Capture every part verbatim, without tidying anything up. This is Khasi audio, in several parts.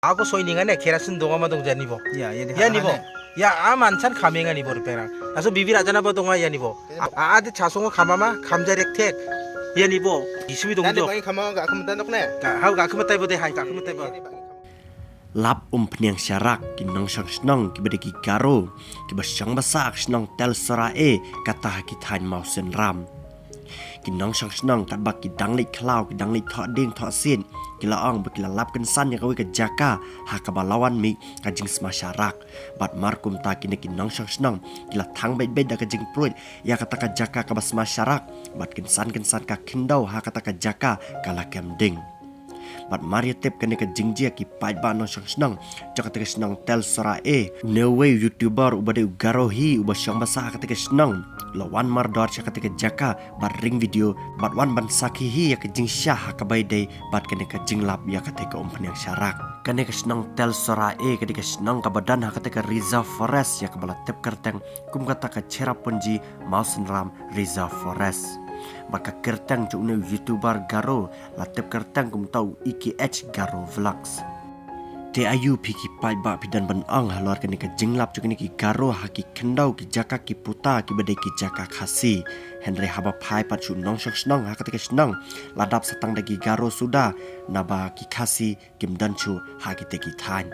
Ako soi ninga ne kerasin donga ma dong jani bo. Ya, ya, ya ni bo. Ya, a man chan khame nga ni bo ripera. Aso bibi raja na ba donga ya ni bo. A, a, ade chasong khama ma, kham ja rek tek. Ya ni bo. Isui dong jo. Khama ga kham dan ne. Ka, hau ga kham tai bo de hai, ga kham tai bo. Lap um pniang sharak, ki nongshong shnong, ki bade ki Garo, ki ba shong basa shnong Tel Sora e, kata ha ki thain Mawsynram. Ki nongshong shnong katba ki dang leit khlaw, ki dang leit thoh ding thoh sin, ki la ong ba ki la lap kynsan ya kawei ka jaka, ha kaba lawan mi ka jingsma sharak. Bad mar kumta kine ki nongshong shnong, ki la thang beit beit da ka jingpruid, ya kata ka jaka kaba sma sharak, bad kynsan kynsan ka khyndew ha kata ka jaka ka la kem ding. Bad mar ya tip kane ka jingjia ki paidbah nongshong shnong, jaka te ka shnong Tel Sora e, ne wei YouTuber uba de u Garo hi, uba shong basa ha kata ka shnong, la wan mardor sha kata ka jaka, bad ring video, bad wan ban sakhi hi ya ka jingsha ha kaba ïadei, bad kane ka jinglap ya kata ka um pniang sharak. Kane ka shnong Tel Sora e, kane ka shnong kaba don ha kata ka reserve forest ya kaba la tip kyrteng, kum kata ka Cherrapunji Mawsynram Reserve Forest. Bad ka kyrteng jong une u YouTuber Garo, la tip kyrteng kum tau E K H Garo Vlogs. Te ayu phi ki paidbah phi don ban ong halor kane ka jinglap jong kine ki Garo ha ki khyndew ki jaka ki puta ki bade ki jaka Khasi. Hynrei haba phai pat shu nongshong shnong ha kata ka shnong. La dap satang da ki Garo suda naba ki Khasi kim don shu ha kite ki thain.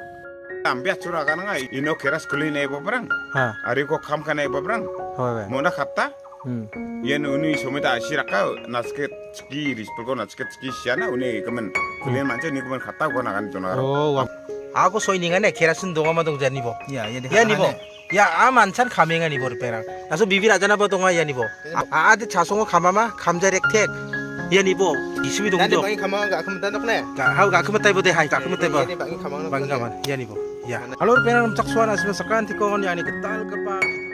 Ambia chura kan nga ino keras kulin e babrang. Ha. Ari ko kham kan e babrang. Hoi be. Mona khatta. Hmm. Yen uni somita ashiraka nasket ski rispel ko nasket ski siana uni kemen. Kulin mancha ni kemen khatta ko nakan tuna. Oh, wah. Ako soi ninga ne kerasin donga ma dong jani bo. Ya, ya, ya ni bo. Ya, a man chan khame nga ni bo ripera. Aso bibi raja na ba donga ya ni bo. A, a, ade chasong khama ma, kham ja rek tek. Ya ni bo. Isui dong jo. Khama ga kham dan ne. Ka, hau ga kham tai bo de hai, ga kham tai bo. Bang khama. Ya ni bo. Ya. Halor pera nam chak suan asma sakan tikon ya ni ketal kepa.